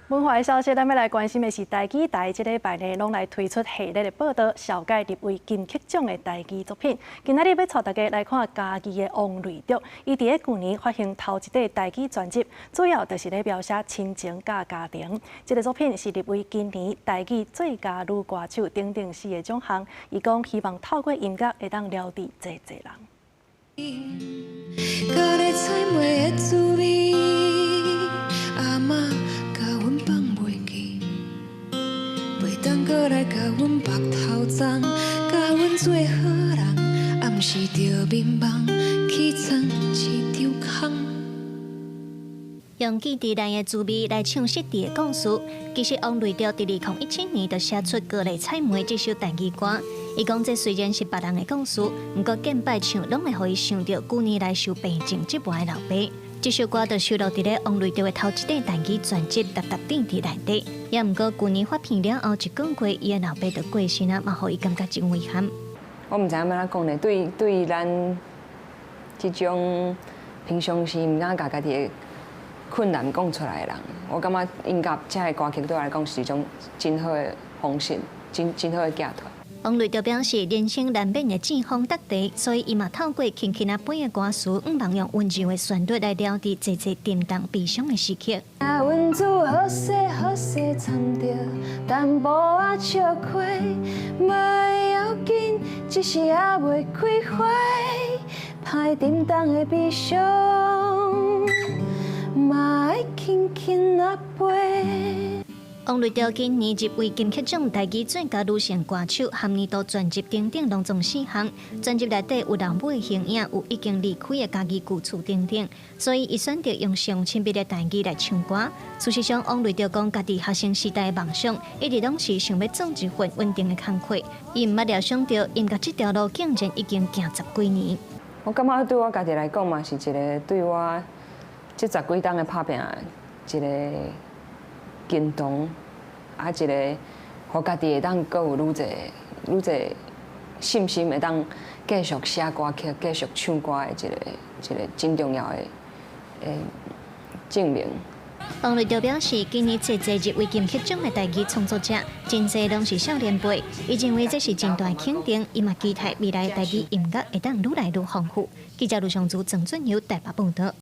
文化的消息，咱欲來關心的是台語台，這禮拜呢，攏來推出系列的報道，紹介入圍金曲獎的台語作品。今仔日欲帶大家來看嘉義的王瑞卓，伊佇咧舊年發行頭一塊台語專輯，主要就是咧描寫親情佮家庭。這个作品是入圍今年台語最佳女歌手等等四個獎項。伊講希望透過音樂會當療治濟濟人。高麗菜糜的滋味，阿嬤共阮放袂記，袂當閣來共阮縛頭鬃，教阮做好人，暗時著眠夢去藏一張空。用記憶內的滋味來唱失智的故事。其實王瑞卓佇2017年就寫出《高麗菜糜》這首台語歌。伊講這雖然是別人的故事，毋過見擺唱攏會予伊想著舊年來受病症折磨的老爸。這首歌就收錄佇咧王瑞卓的頭一塊台語專輯《沓沓甜甜》內底。也毋過舊年發片了後一個月，伊的老爸就過身啊，嘛予伊感覺真遺憾。我毋知影欲按怎講呢，對咱這種平常時毋敢共家己的困難講出來的人，我感覺音樂這个歌曲對我來講是一種真好的方式，真好的寄託。王瑞卓表示，人生難免會見風觸地，所以伊嘛透過輕輕仔本的歌詞，向望用溫柔的旋律來療治濟濟沉重悲傷的時刻。阮煮好勢好勢摻著淡薄仔石溪，袂要緊，只是猶未開花，歹沉重的悲傷，嘛愛輕輕仔飛。王瑞卓今年入圍金曲獎台語最佳女性歌手，含年度專輯等等，攏總四項。專輯內底有老母的形影，有已經離開的家己舊厝等等，所以伊選擇用上親密的台語來唱歌。事實上，王瑞卓講家己學生時代的夢想，一直攏是想欲做一份穩定的工課。伊毋捌料想著音樂這條路竟然已經行十幾年。我感覺對我家己來講嘛，是一個對我這十幾冬的拍拚一個堅強，啊，一個予家己會當閣有愈濟愈濟信心，會當繼續寫歌曲、繼續唱歌的一個真重要的證明。王瑞卓表示，今年濟濟入圍金曲獎的台語創作者，真濟攏是少年輩。伊認為這是真大肯定，伊嘛期待未來台語音樂會當愈來愈豐富。記者盧尚祖、鄭俊友台北報導。